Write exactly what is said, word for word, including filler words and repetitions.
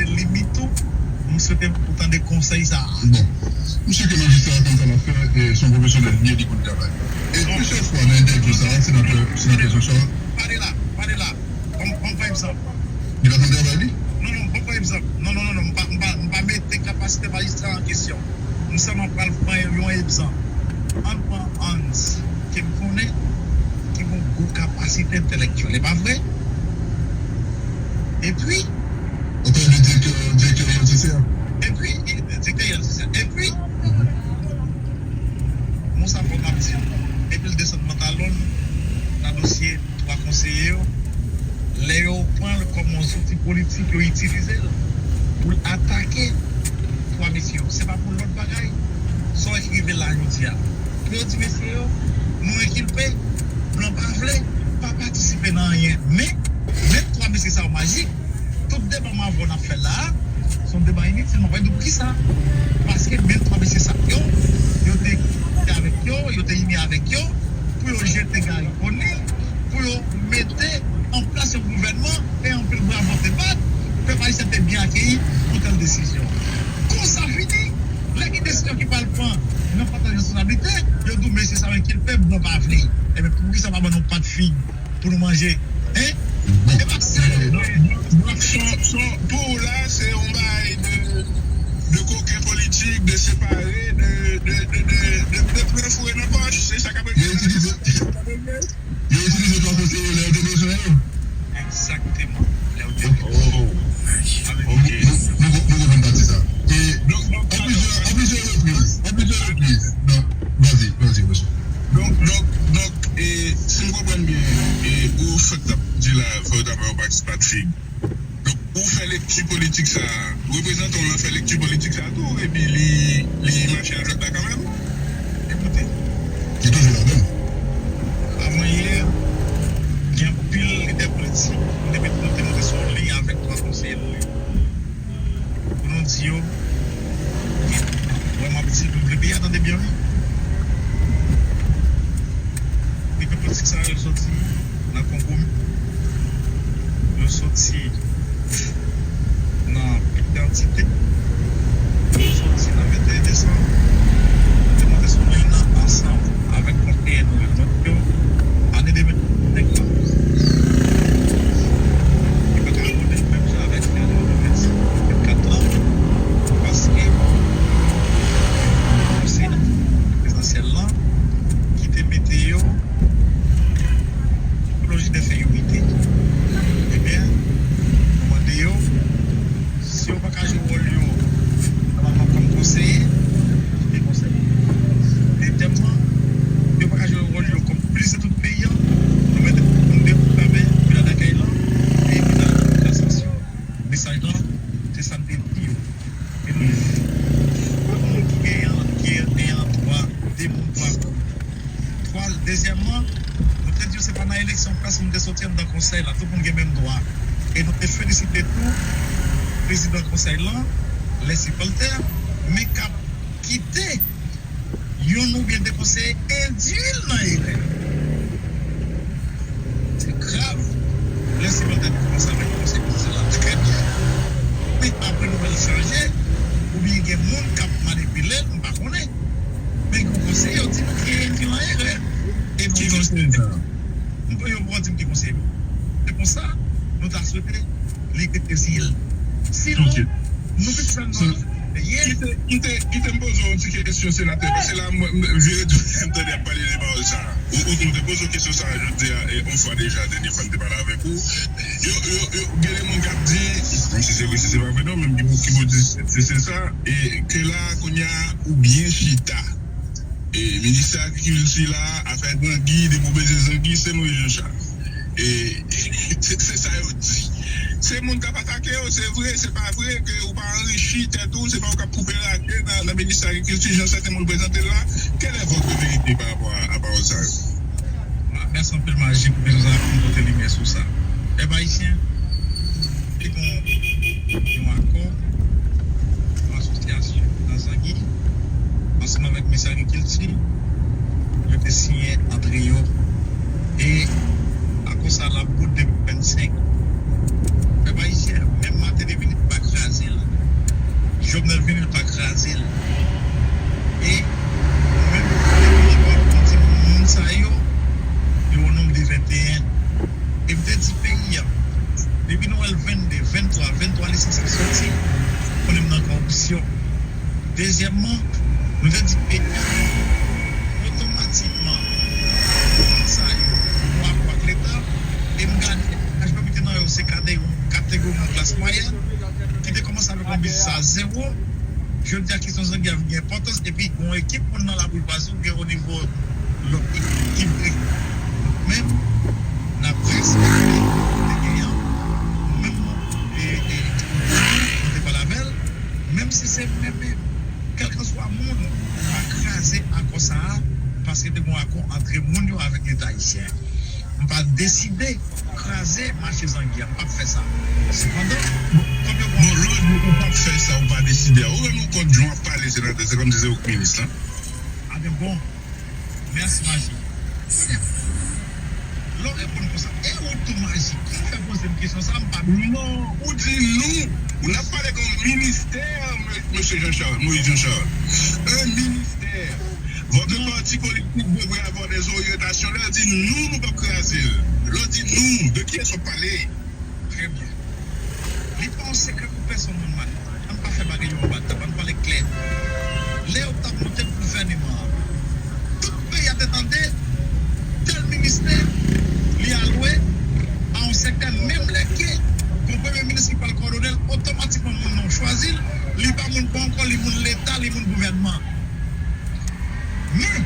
limit ou, m swete ou tande konsèy sa a. Bon. M si ke majistra a konn sa l ap fè, e se yon pwofesyonèl li ye, li konn travay. E plizyè fwa nan entèvyou sa a, senatè, senatè Jean Charles. Pale la, pale la. Ban m, ban m pran egzanp. Li pa konn travay li? Non, non, ban m pran egzanp. Non, non, non, non, m pa, m pa, m pa mete kapasite majistra an kesyon. M sèlman pral pran yon egzanp. Ann pran Hans, ke m konnen, ki gen yon gwo kapasite entèlektyèl, e pa vre? Epi, ou pale de direktè, direktè I L C C a? Epi, direktè I L C C a. Epi, m gon sa fò m ap di w, epi l desann pantalon l nan dosye twa konseye yo, lè yo pran l kòm yon zouti politik, yo itilize l pou l atake twa mesye yo. Se pa pou lòt bagay. Sa w wè ki rive la jodi a. Pou yo di mesye yo, nou enkilpe, blan pa vle, pa patisipe nan anyen. Men, menm twa mesye sa yo majik, tout deba m avè w n ap fè la a, se yon deba initil. M ap di w poukisa. Paske menm twa mesye sa yo, yo te, te avèk yo, yo te ini avèk yo, pou yo jete Garry Conille, pou yo mete an plas yon gouvènman, e anpil bravo te bat, pèp ayisyen te byen akeyi pou tèl desizyon. Konsa fini, lè gen desizyon ki pral pran nan pataj responsablite, yo di w mesye sa yo enkilpe, blan pa vle. Ebyen, poukisa pa ban nou pat fig pou nou manje? Hein? Bon. E pa sa yo. Donk, donk, son, son, pou w la, se yon bagay de, de koken politik, de separe, de, de, de, de, de, de pran foure nan pòch, se sa k ap regle. Yo itilize, yo itilize twa konseye lè yo te bezwen yo. Egzakteman. Lè yo te bezwen. Oh. Ok. Nou, nou, nou konprann pati sa. E donk, donk, an plizyè, an plizyè repriz, an plizyè repriz. Non, vas-y, vas-y, monsieur. Donk, donk, donk, e, si m konprann byen, e, ou fèk t ap di la, fò yo ta ba yo pat, pat fig. Donk, ou fè lekti politik sa a, reprezantan w lan fè lekti politik sa a tou, epi li, li mache avèk la kanmenm? Ekoute, li toujou ladan. Avan yè, gen anpil lidè politik, nou te met, nou te monte sou yon liy avèk twa konseye nou yo. Pou nou di yo, wè m ap di, nou vle peyi a tande byen, wi. Lidè politik sa yo soti nan konpwomi. Yo soti nan pèt didantite. Yo soti nan venteyen desanm. Yo te monte sou liy nan ansanm avèk konseye nou yo. Donk, yo, ane de mil vennsenk la, yo pa ka abòne l menm jan avèk ane de mil vennsenk, vennkat la, paske konseye prezidansyèl la ki te mete yo sou lojik de fè yo rete. Ebyen, nou mande yo, si yo pa ka jwe wòl yo nòmalman kòm konseye, kite konsèy. Dezyèmman, yo pa ka jwe wòl yo kòm plis de tout peyi a, nou mete, nou deprograme vila dakèy lan e vila kasansyon. Mesaj lan, se sa n te di yo. E nou, tout moun ki genyen, ki genyen dwa, de moun dwa. Twa, dezyèmman, nou te di yo se pa nan eleksyon pèsonn te soti anndan konsèy la, tout moun gen menm dwa. E nou te felisite tou prezidan konsèy lan, lè sipòtè, men k ap kite youn oubyen de konseye endui l nan erè. Se grav. Lè sipòtè nou kòmanse avèk konseye prezidan la, trè byen. Men apre nouvèl chanje, oubyen gen moun k ap manipile l, m pa konnen. Men gen konseye yo di nou ki endui l nan erè. E nou ki konseye sa? M pa, yo poko di m ki konseye. Se konsa, nou ta swete li rete sou li. Sinon, nou vin fè l nan lòt. Kite, kite, kite m poze w yon ti kesyon, senatè, paske la, mwen, m vire tounen, m tande y ap pale de pawòl sa a. Ou, ou, ou te poze w kesyon sa a jodi a, e, yon fwa deja, dènye fwa n te pale avèk ou. Yo, yo, yo, gen de moun k ap di, bon, si se vre, si se pa vre, non, men ki pou, ki pou di si se sa, e ke la, kounye a, ou byen chita. E, minis agrikilti la, afè zangi, depi w bezwen zangi, se Moïse Jean Charles. E, se, se sa yo di. Se moun k ap atake yo, se vre, se pa vre, ke ou pa anrichi tèt ou, se pa ou k ap koupe rache nan, nan minis agrikilti, jan sèten moun prezante l la. Quelle est votre vérité par rapport à, à pawòl sa yo? Mèsi anpil, Majik, pou kesyon sa a, pou m pote limyè sou sa. Pèp ayisyen, te gen yon akò, yon asosyasyon nan zangi, ansanm avèk minis agrikilti, yo te siyen antre yo. E akò sa a ap bout depi vennsenk. Pèp ayisyen, menm maten te vini, pa kraze. vennntwa, vennntwa lisans ki soti, konnen m nan koripsyon. Dezyèmman, nou te di peyi a, otomatikman, moun sa yo, yon akò ak Leta, e m gade, majorite nan yo, se kade yon kategori yon klas mwayèn, ki te kòmanse avèk yon biznis a zewo, jodi a kesyon zangi a vin gen enpòtans, epi gen yon ekip moun nan laboul pase ou gen o nivo lòt ekip. Men, n ap respekte te genyen, menm e, e, nou te pale avè l, menm si se menm, kèlkanswa moun, pa kraze akò sa a, paske te gen yon akò antre moun yo avèk Leta ayisyen. M pa deside kraze mache zangi a, m p ap fè sa. Sepandan, kòm yo Bon, lè w di ou p ap fè sa, ou pa deside a, ou rann ou kont jan w ap pale, se nan- se kòmsi se ou k minis lan. A ben bon. Mèsi, Maji. Lè w reponn konsa, e ou tou, Maji, ki fè poze m kesyon sa, m pa. Non, ou di nou. Ou n ap pale kon ministè, mesye Jean Charles, Moïse Jean Charles. Un ministère. Votre parti politique devrait avoir des orientations. Lè w di nou, nou p ap kraze l. Lè w di nou, de kiyès w ap pale? Trè byen. Li pa yon sekrè pou pèsonn moun, Maji. Ann pa fè bagay yo anba tab, ann pale klè. Lè yo t ap monte gouvèneman an, tout peyi a te tande tèl ministè li alwe a yon sektè, menm lè ke gon premye minis ki pral kowòdone l, otomatikman moun nan w chwazi l, li pa moun pa ankò, li moun Leta, li moun gouvènman. Men,